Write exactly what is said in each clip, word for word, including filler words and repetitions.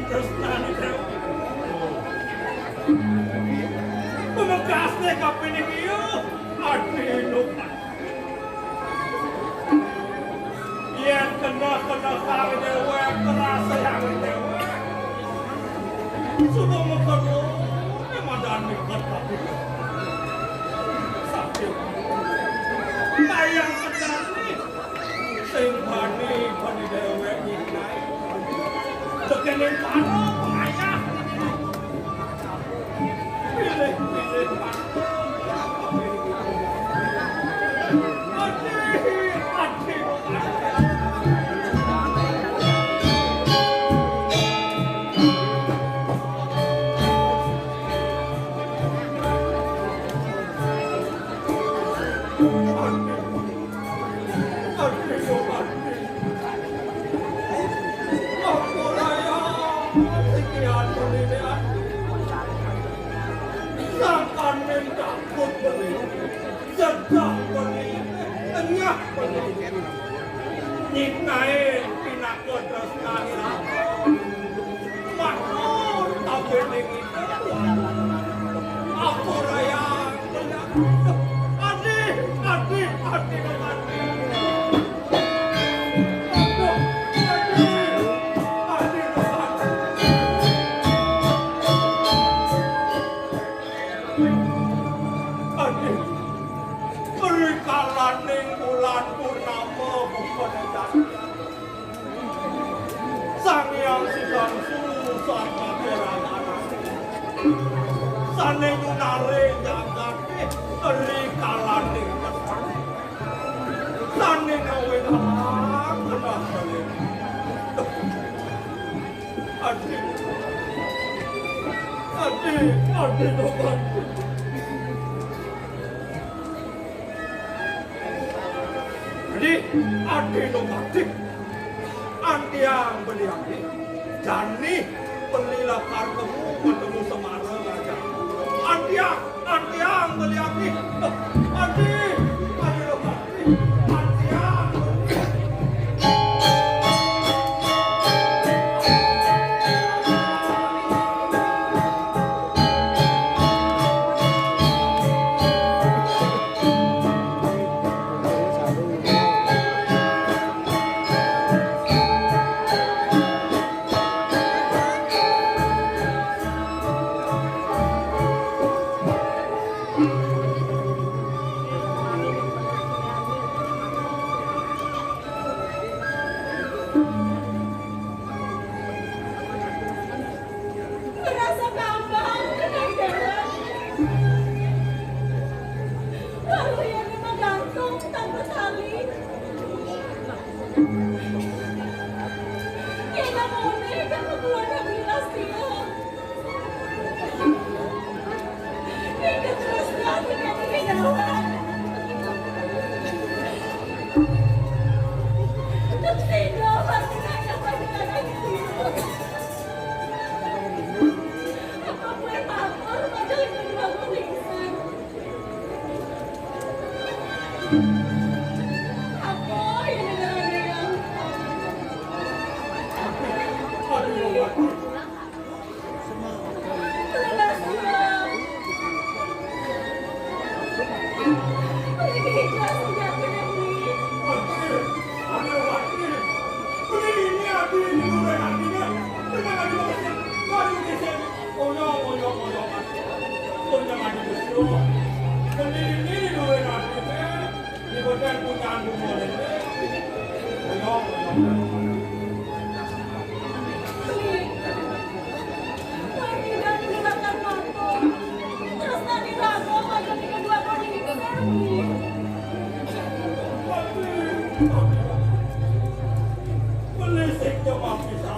Tresnané déwék. Pamekasné kapining iya. Aduh, yén kena-kena kang déwék, kerasa yang déwék. Sudah mengkono, madani kata. Sakit. Kayang kedani. Sing bani, bani déwék iki. Tekening para pengayah. Pilih, pilih, Pak. Aduh, aduh, aduh. Sangkan minta pun beli, sedang beli, enyah beli. Nyiptain pinaka tresnané. Matur, tapi ning itu. Apa rayang? Adi, adi, adi, adi. Aduh, adi, adi, adi. Adi, rikalaning bulan purnama buka jati. Sang Hyang Sidangsuru Satmaka Ragana sané nyunaring jagaté ri kalaning petang. Sané ngawé alang kenah balik. Adi, adi, adi, adi. Adi, adi, no, adi. Antiang beli adi. Jani beli lakar temu, ketemu Semara aja. Antiang, antiang beli adi. Adi, adi, no, adi. Antiang. Ngerasa gampang, kenal jalan. Lalu yang menggantung tanpa tali. Kena mone, kena keluarga bilas dia. Kena terus, kena terus. Belisik jawab bisa,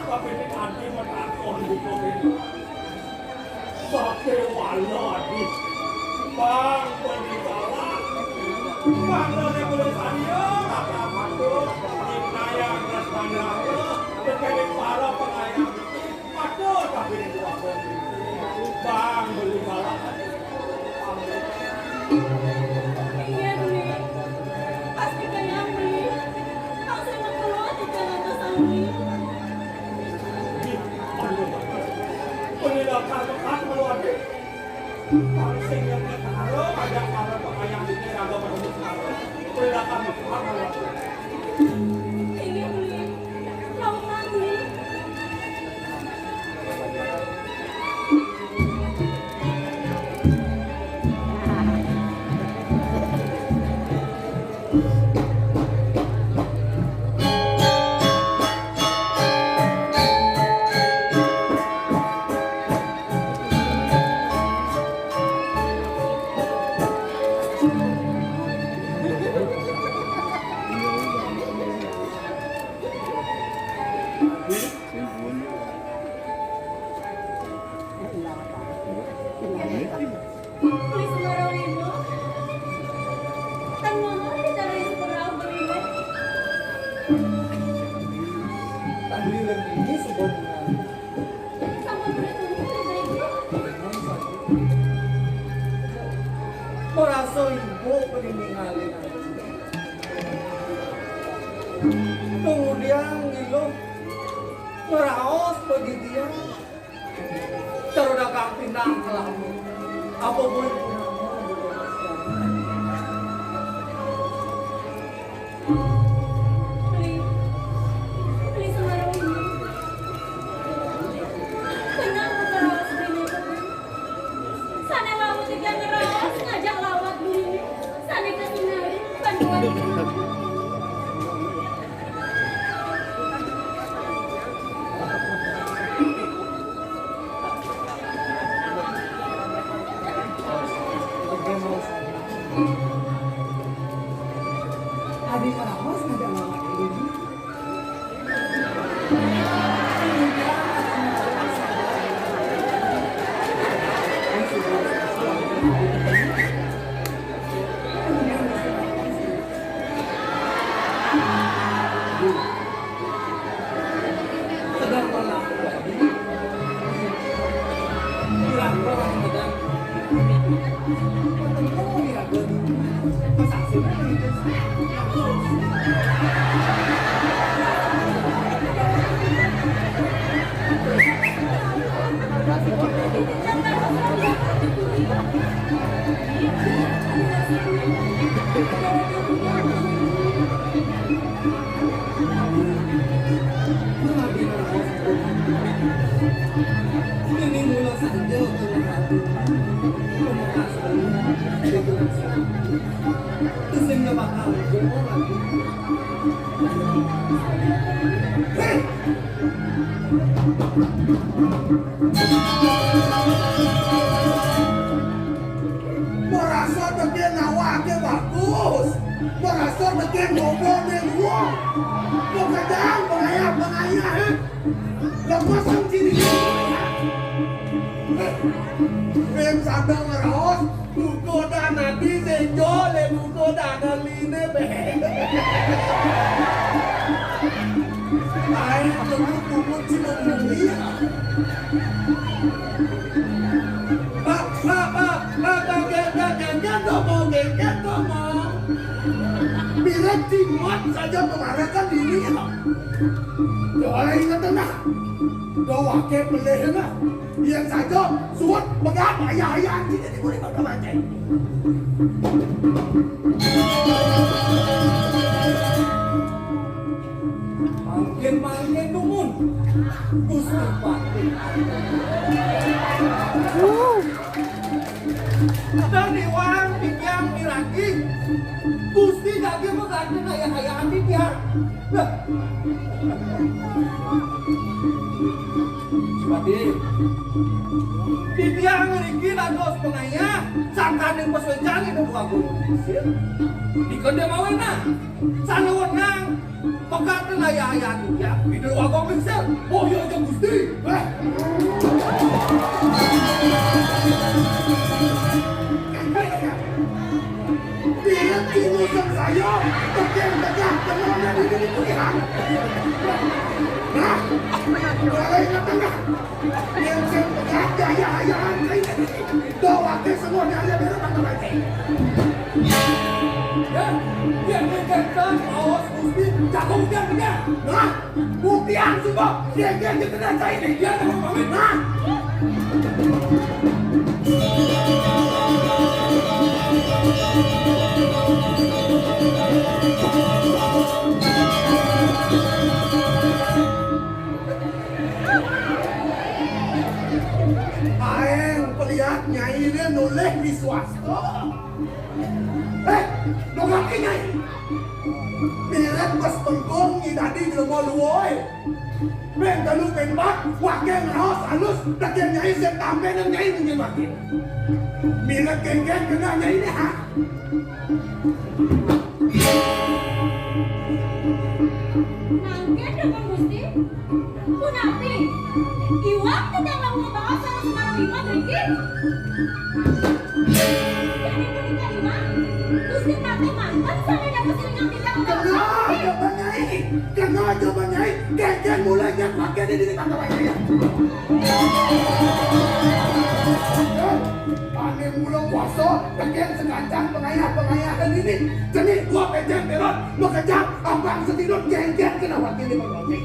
tapi ini tadi metakon buku ini. Pakai wala di Bang Bendikala. Bang Bendikala, apa-apa tuh? Naya Prasmanan, terkait para pengayam. Matur kabeh kuwabe. Bang Bendikala. Iya, Dwi. Pasti kaya Dwi. Pasti keluar di jalan Sami. Inggih, Beli. Laut lagi. Beli Semara Wino, tengah hari dari Semara Wino. Tadi lagi ini sudah mengantuk. Sampun bener turu, Beli Ibu. Merasa ibu peninggalan. Kemudian ngilu ngeraos bagi dia. Cara dagang pinang kelabu. Apa boleh Beli, beli Semara Wino. Kenapa keraos beli? Sané laut tiga ngeraos ngajak lawat beli. Sané ketinggalan bantuan. Merasa tekén awake bagus. Merasa tekén boboné luwung. Kok kadang pengayah-pengayah, eh? Lemes sing ciri. Ping sadang ngeraos, buku dan ati sejo, le buku dan liné, be. Ae, buku-buku cuma beli. Pak, pak, pak, pak, pak, genggat, genggat, ngomong, genggat, ngomong. Bila jimat saja kemarakan diri, ya. Coba ingat, nah. Doa ke pelih, nah. Biar saja, suat, pegat, ayah, ayah, kita di kulit bakal mati. Mangkin-mangkin dumun. Gusti Patih. Kadang niwang titiang miragi. Gusti daging magadé ayah-ayahan titiang. Lah. Sumadi. Titiang ngriki dados pangayah, sangkaning pasuécan ing Déwa Agung Mesir. Dikon dia mawénang. Sané wenang. Pegatan ayah-ayah dunya, Ida Agung Lingsir. Oh iya, Jeng Gusti. Eh. Dia timu sang saya, tegak tegak, tenang dan ini di pilihan. Nah, mulai ingat tengah. Yang saya pegat, ayah-ayahan, saya ini. Doa ke semuanya, ayah, biar tak terbaca. Ya, dia ni kata, awas, Gusti, jago ujian dia. Nah, Buktian suba, dia dia dia kena cai ni. Dia nak pamit, nah. Oleh Wiswasta. Eh, dongake, Nyai. Mirip bes pengkung, Nyai dadi jelema luwai. Mén telu mén pat, wake ngraos alus, tekén Nyai sing tampen Nyai mungkin mati. Mirip kéngkén kena Nyai né, ha. Nangkén Dukun Gusti? Punapi? Iwang titiang lamun mabaos sareng Semar Lima mriki? Yén punika Iwang, Gusti Patih manten sané dados iringan titiang. Kena aja, Bang Nyai. Kena aja, Bang Nyai. Kéngkén mulai nyat maké di dini tangga Bang Nyai. Ané mula kuasa, tekén sekancan pengayah-pengayahan ini. Cenik dua pecén belot, makejang, abang setinut, jengker, kena wakil di Bang Robi.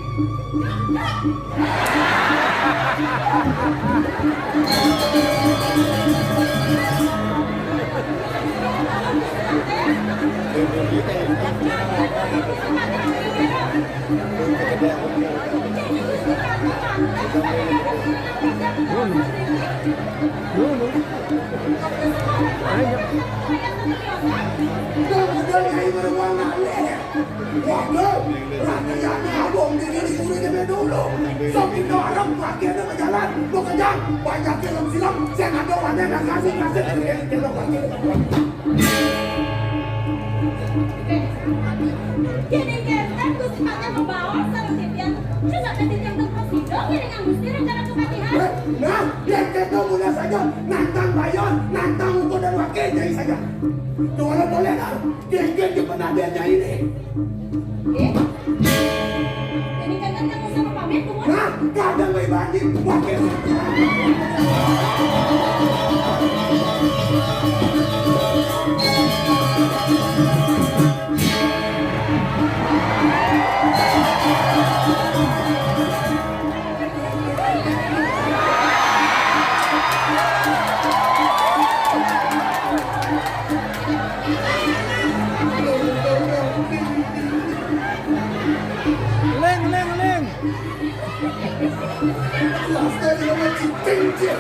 Udah, udah, Nyai beruang ngalih. Waduh, rakyatnya abang diri di sini lebih dulu. Sok kita orang pakai ada berjalan, mau kejar, banyak film-film, saya nggak tahu ada nggak kasih, kasih, kasih, kasih, kasih, kasih. Kene kenten Gusti Patih mabaos sareng titiang. Terus sampai titiang teu prasida ngiringan Gusti rencana kepatihan. Nah, yang kento mulai saja nantang Bayon, nantang Uko dan Wake Nyai saja. Tuh, boleh, boleh, nah. Kéngkén di penadian Nyai ini. Eh? Ini kan kan kamu sama pamit, Tuan. Nah, kadang bayi banding, Wake. Ling, ling, ling. Swasta di rumah cicing, cik.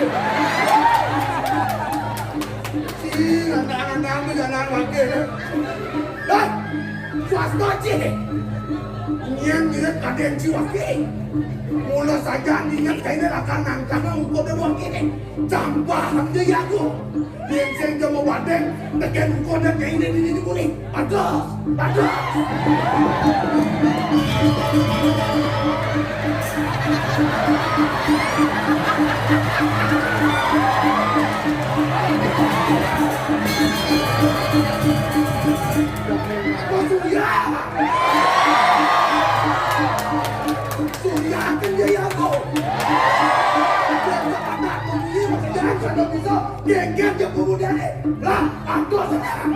Cik, anak-anak tu jalan wakil. Hah? Swasta, cik. Nyen, nyen, kadén cik wakil. Mula saja niat kaina lakar nangkang ukur dan wakil. Campah aja ya aku. Yén sing ja mabadeng, tekén ukur dan nyai ini, ini, ini kuning. Aduh, aduh. Apa Surya? Surya kan dia ya kau. Dia tak ada, dia tak bisa. Geger je pemuda ni. Lah, aduh, senang.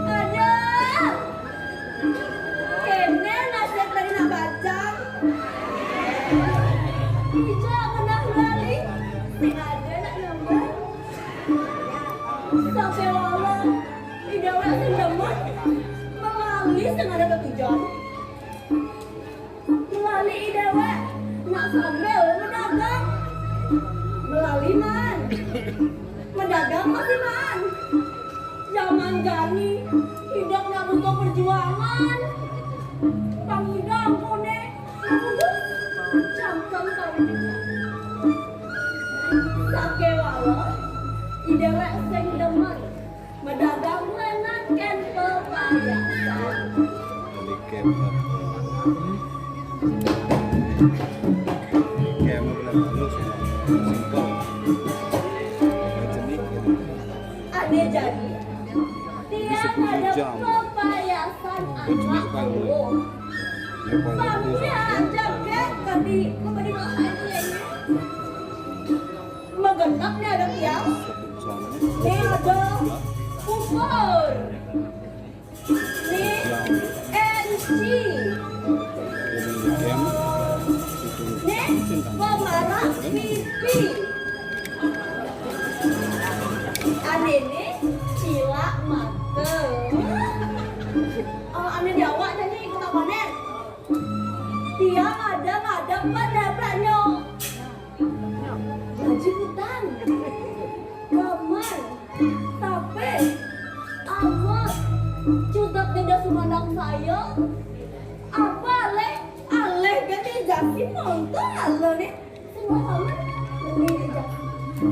Aduh, kéné nasib dari nak bajang. Ija ngenah lali, sing ada nak nyambar. Sampai walau, ida wék sing demen, melali sing ada tetujon. Lali idéwék, nak sambil bedagang. Melali, Man. Medagang masih, Man. Zaman jani, hidup ndak butuh perjuangan. Pang hidup koné, ndak butuh. Cangkem kawin. Sakéwala, idéwék sing demen. Medagang lenat kén pepayasan. Jadi kem. Kem benar halus, simple. Jenik gitu. Ané jani, tiang ada pepayasan anak. Pamnya ajak kem tadi, kok tadi makan kuenya? Magenep nih ada tiang. Nih ada Pupur. Nih Enci. Nih pemarah pipi. Ané nih cilak mata. Oh, ané Jawa nih ikut apa nih? Tiang ada ngadep pada banyo. Gaji utang. Kamar. Tapéh. Amat. Cutet denda sumandang saya. Apa aléh? Aléh gé dijasi montor aléh nih. Sing lah amat. Beli dijasi.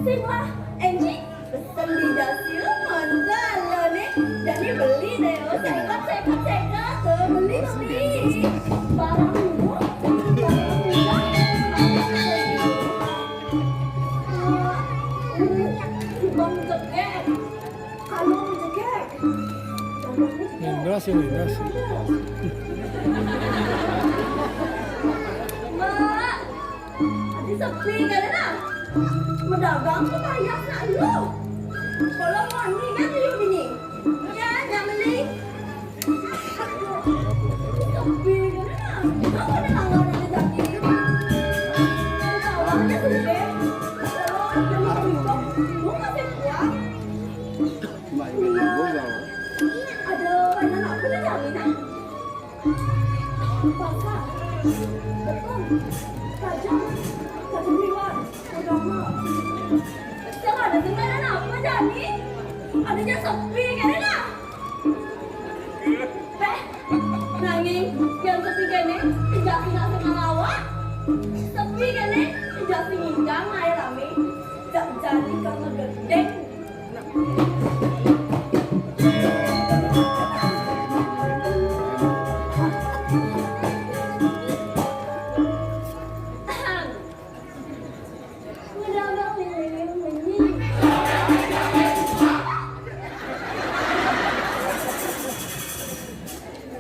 Sing lah. Enci. Pesen dijasi montor aléh nih. Jadi beli deh. Oh, sekat, sekat, sekat. Tuh, beli, beli. Barang murah. Barang murah. Bang jegég. Kalung jegég. Lindas ya, lindas. Mak, adi sepi kan nah. Medagang tuh payah nak lu. Kalau mani kan lu bini. Ya, jangan beli. Ada jasa sepi kéné nah. Péh, nanging yén sepi kéné, ijasi nak sing ngalawak. Sepi kéné, ijasi nginjang aé ramé. Jak jani kang gedéng.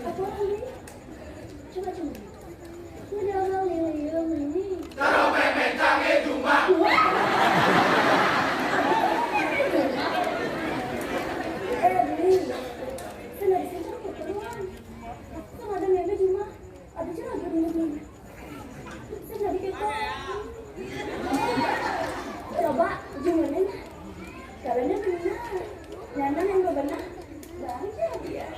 Apa ini? Coba, coba. Udah ngeliling ini. Wah! Eh, Bli. Kan ada sih keperluan. Kan ada meme di rumah. Ada aja lagi dulu. Kan ada kita. Coba, gimana ya? Caranya benar. Nyaman yang bebenah. Baru jadi ya.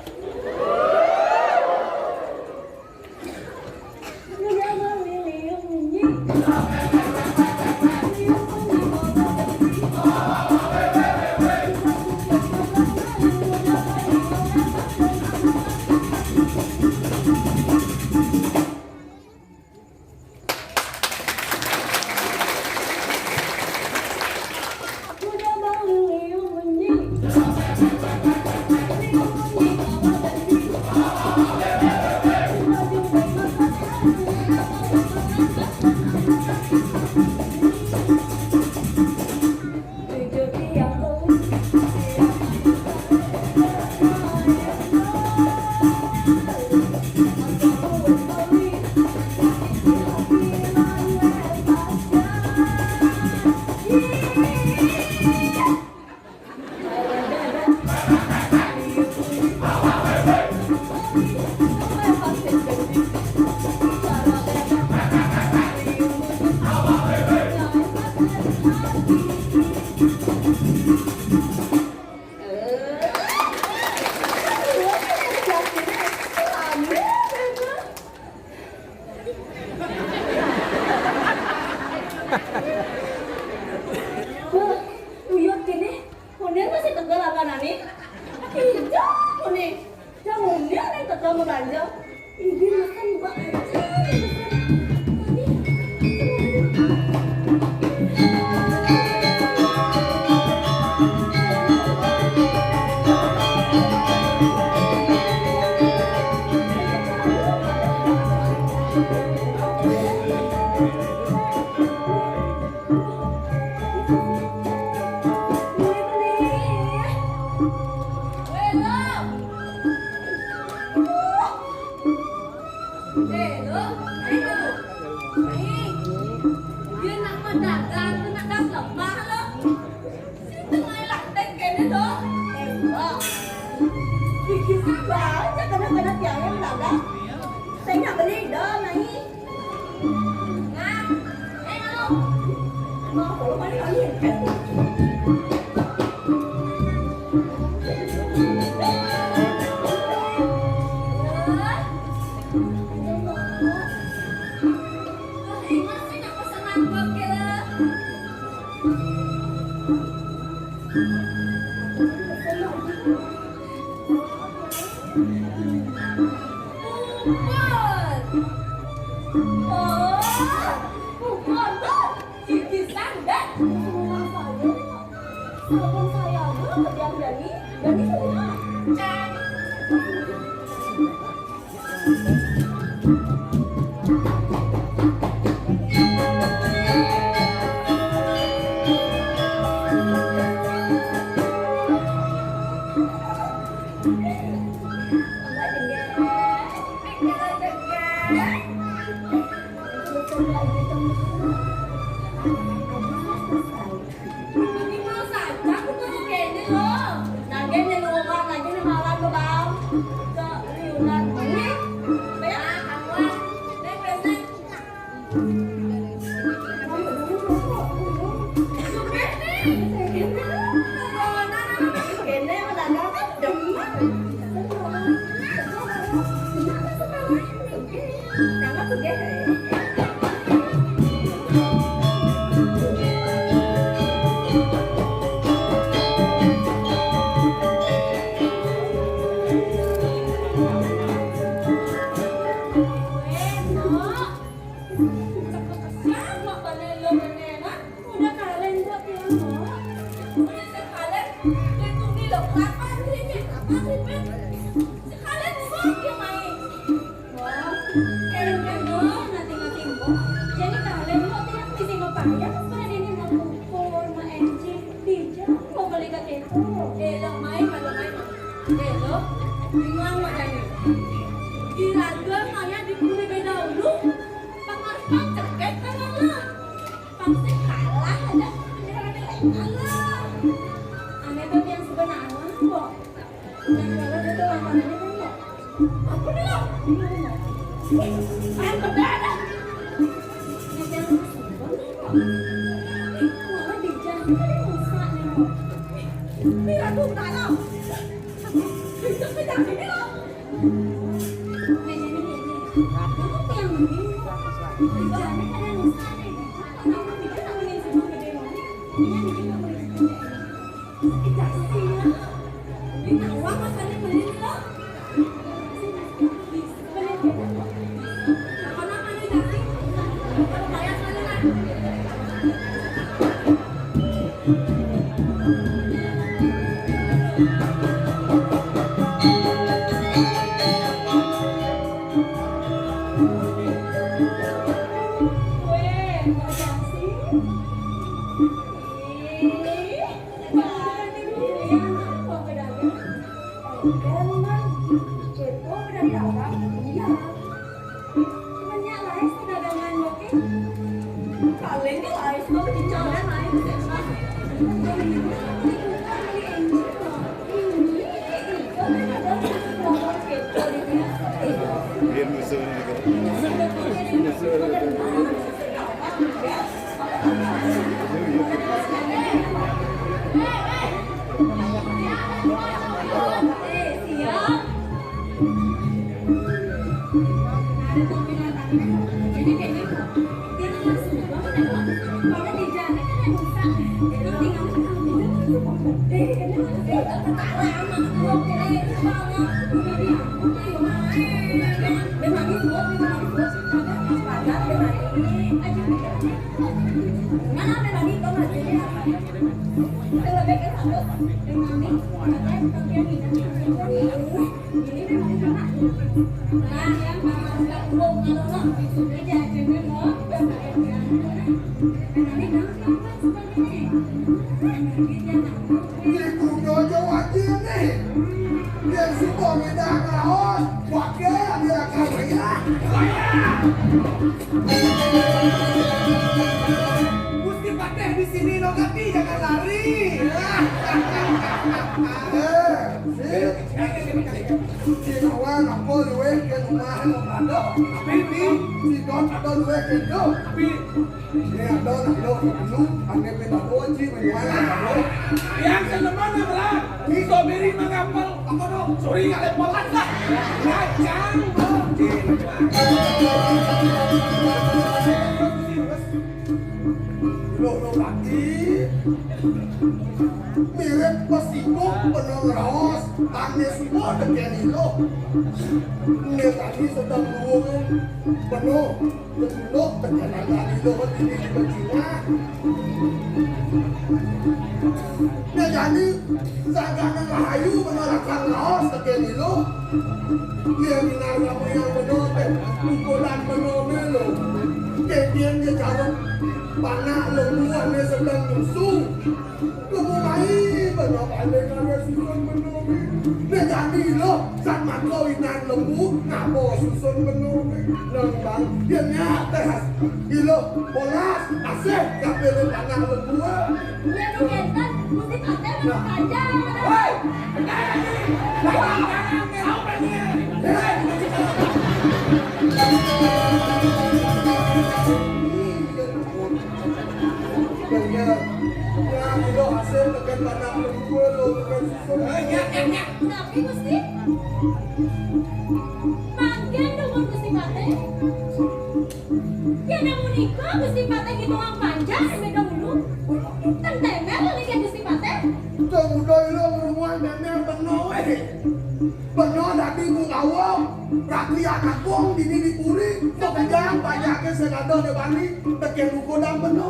Ini mesen, Mbak. Eh, lo, ayo, lo. Ayo. Dia nak mendagang, nak das lemah, lo. Situ main lantai kene, lo. Eh, lo. Bikin tambah aja, kadang-kadang tiangnya mendagang. Saya nggak beli, dah, naik. Nah, eh, lo. Mau, lo paling kali ya? Siti Sandang. Semua saya, Bang. Walaupun saya, Bang, kerja berani, berani semua. Ini mau saja aku tunggu kene lo. Lagi nih lu, Bang, lagi nih malam lo, Bang. Ke Liunan ini. Banyak. Ah, kamu. Nih, pesek. Kamu dulu, Bang. Kene. Corona, kene, mendadak kan demen. Sangat sugih. Udah kalen kok tiang, Mbok. Udah sekalen, itu nih lo, kapan sih, Cek? Kapan sih, Pet? Sekalen, Mbok, dia main. Wah, kalen kan, Mbok, nanti-nanti, Mbok. Jadi kalen, Mbok, tiang mesti mau payah, pas pada ini mau ngukur, mau enci, dijak, mau beli ke toko. Eh, lo main, lo main, lo. Eh, lo, bingung mau jadi. Di raga, maya di puri beda dulu. Pang harus pang ceket, kan, lo? Pasti kalah aja. Alah. Aneh tuh yang sebenarnya, Mbok. Yang kalau dia tuh lawanannya kan, Mbok. Apa nih, Mbok? Bingung, Mbok. Main beda dah. Yang sebenarnya, Mbok. Ih, malah dijahit, kan rusak nih, Mbok. Ih, aku kalah. Bisa pecah gini, Mbok. Iku Jojo wajib nih. Dia suka minta raos, wakil dia kaya. Gusti Patih di sini, lo ganti, jangan lari. Eh, si, si Nawan apa luweh ke rumah lo kado. Tapi si Don apa luweh ke do. Tapi Nih, ada nak lo dulu, ane peda boji, menyuai nak lo. Yang seneman yang berat, di sobiri mengapel, apa dong? Suri nggak ada polas lah. Kacang, bro. Lo, lo lagi. Mirip pesibuk, bener raos, ane semua deken lo. Ini tadi sedang dulu, penuh. Betul, tekanan dari luhur ini dipercuma. Nah, jadi, sangkana rahayu menolakkan laos teken ilo. Dia minar kamu yang benar, teh. Pukulan benar melo. Kemudian dia jalan panak lembuan dia sedang nyusu. Kemu mai beno pandai karo susun menowi. Nek jani lo, sak mangko inan lembu, ngapa susun menowi. Nang bang, yen nyates. Ilo, bolas, asih, kabeh lo pangan lembu. Yen ngenten, mesti paten. Nah. Aja. Woi, benar lagi. Jangan, jangan, jangan, jangan. Hei. Iya, bener. Nah, ilo hasil tekan tanah lembu lo, tekan susun. Eh, ya, ya, ya. Tapi Gusti, mangkin dumun Gusti Patih. Yen namun iko Gusti Patih hitungan panjang sing dahulu. Ten temer niki Gusti Patih. Tong udah ilo ngurungan temer beno, eh. Beno dadi Ibu Kawong, rakyat agung dini di puri, kepegang pajake sing ada di Bali, teken buku dan beno.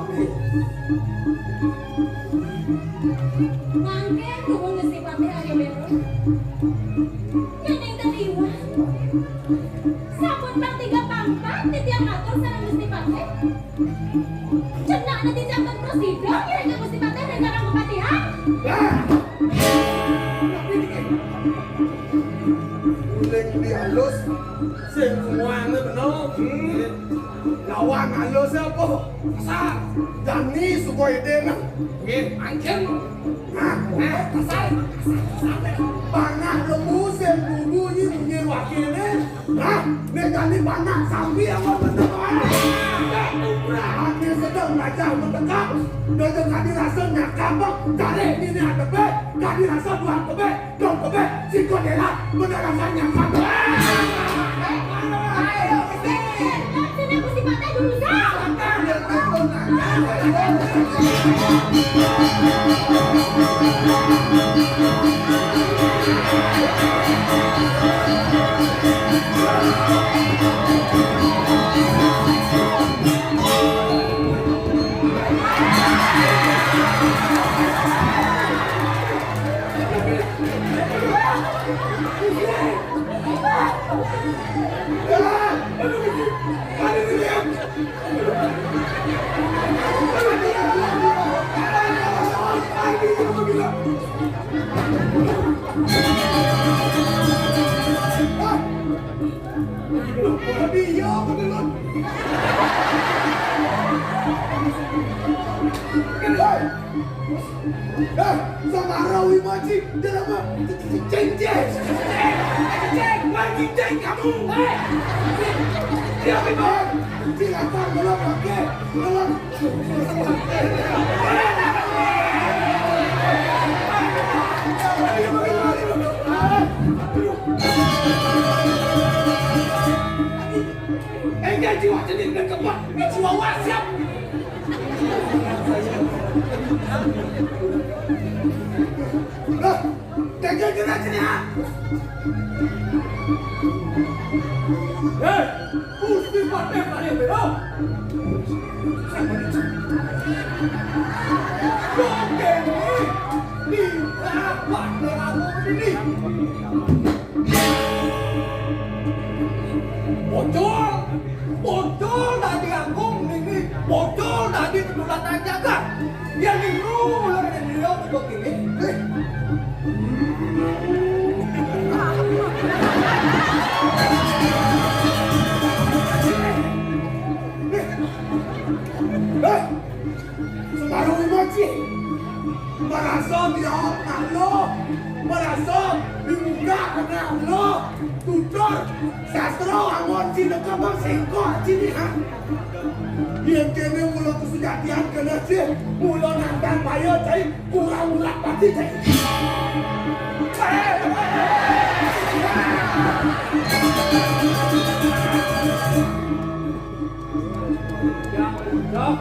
Mangke kudu Gusti Patih ayo beru. Yen ing tetiwas. Sampun pang tiga pangkat titiang matur sareng Gusti Patih. Cenakne titiang ten prasida ngiring ka Gusti Patih ring Karang Kepatihan. Lah. Uling dialus sing muane beno. Hmm. Lawan alus apa? Kasar. Jani suka ide nah. Nggih, mangkin. Nah, nah, kasar. Kasar, kasar. Panah lembu sing bunyi bunyi wakile. Nah, nek jani panah sambi apa bener wae. Nek sedang raja mentekap, nek jani rasa nyakap, tarik ini adepe, jani rasa buat tebe. Dong, tebe, sikut elah, bener rasanya. Ayo, Gusti. Maksudnya Gusti Patih dulu, Sal. Dia beneran. Hei! Eh, Samara Wimaji, dia nama? Ceng, ceng. Ceng, ceng. Lagi ceng kamu. Hei! Dia Wimaji. Ceng, apa belum pakai? Belum. Enggak jiwa jadi dekepan, jiwa wasiat. Lah, tegel kena kena. Hei, Gusti Patih Raden Bero. Kok kéné? Di rapat dengan ini. Bocor, bocor tadi agung ini, bocor tadi kedulatan jagat. Dia niru mulai dari dia untuk ini. Eh. Eh. Semarang Imaji. Merasa dia Allah. Merasa dibuka karena Allah. Tutur sastra angon cinta kembang sengkok cini ha. Yang kene mula kesejatian kena sih. Mula nantang payah cai kurang urat pati cai. Ya, udah.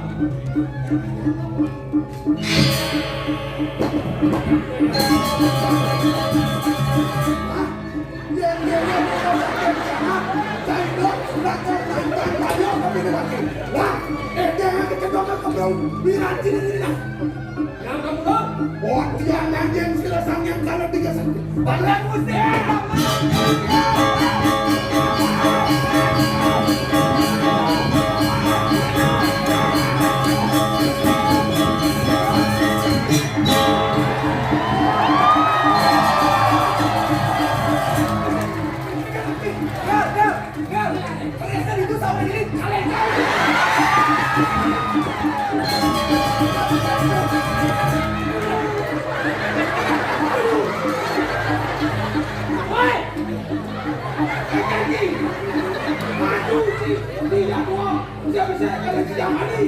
Yang kamu dong. Wah, dia nanjing sila sang yang kalah tiga senti. Padahal mesti. Gal, gal, gal, perasaan itu sama ini kalian tahu. Woi, eh, Kanji, maju, tidak mau, siapa saya kalian tidak mati.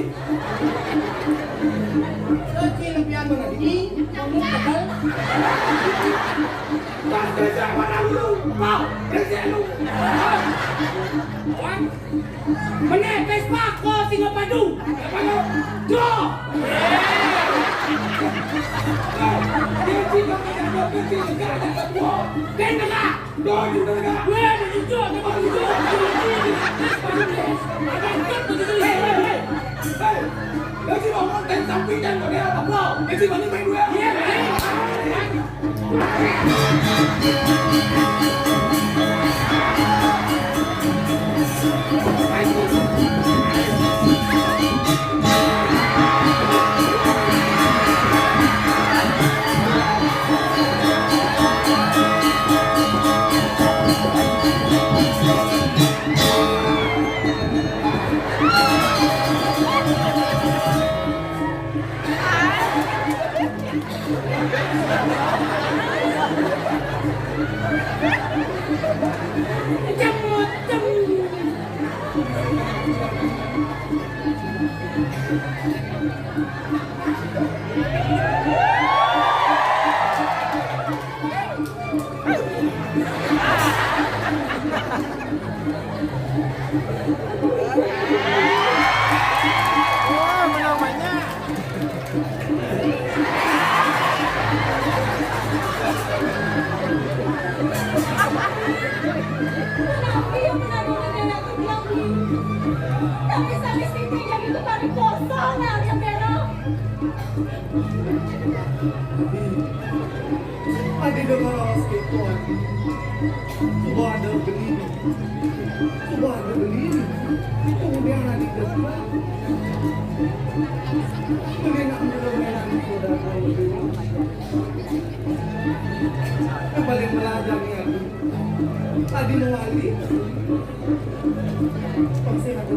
Kecil pian mengerti, kamu tegal. Pas kerja mana lu? Mau, kerja lu. Wan, meneh Vespa ko singa padu. Apa lu? Jo. Ken tengah. Jo, jo, tengah. Weh, jo, tengah, jo. Hei, hei, hei. Hei, lagi ngomong dan sampai dan model apa? Lagi mana main duel? Iya, main. Tapi yang benar-benar enak tuh bilang, tapi sadis itu yang itu paling kosong, nah, yang benar. Adi dengar awas gitu, Adi. Coba ada beli. Coba ada beli. Kemudian Adi dengar. Beli nak beli nak saudara. Yang paling melajang ya. Adi mewali. Pasti ada.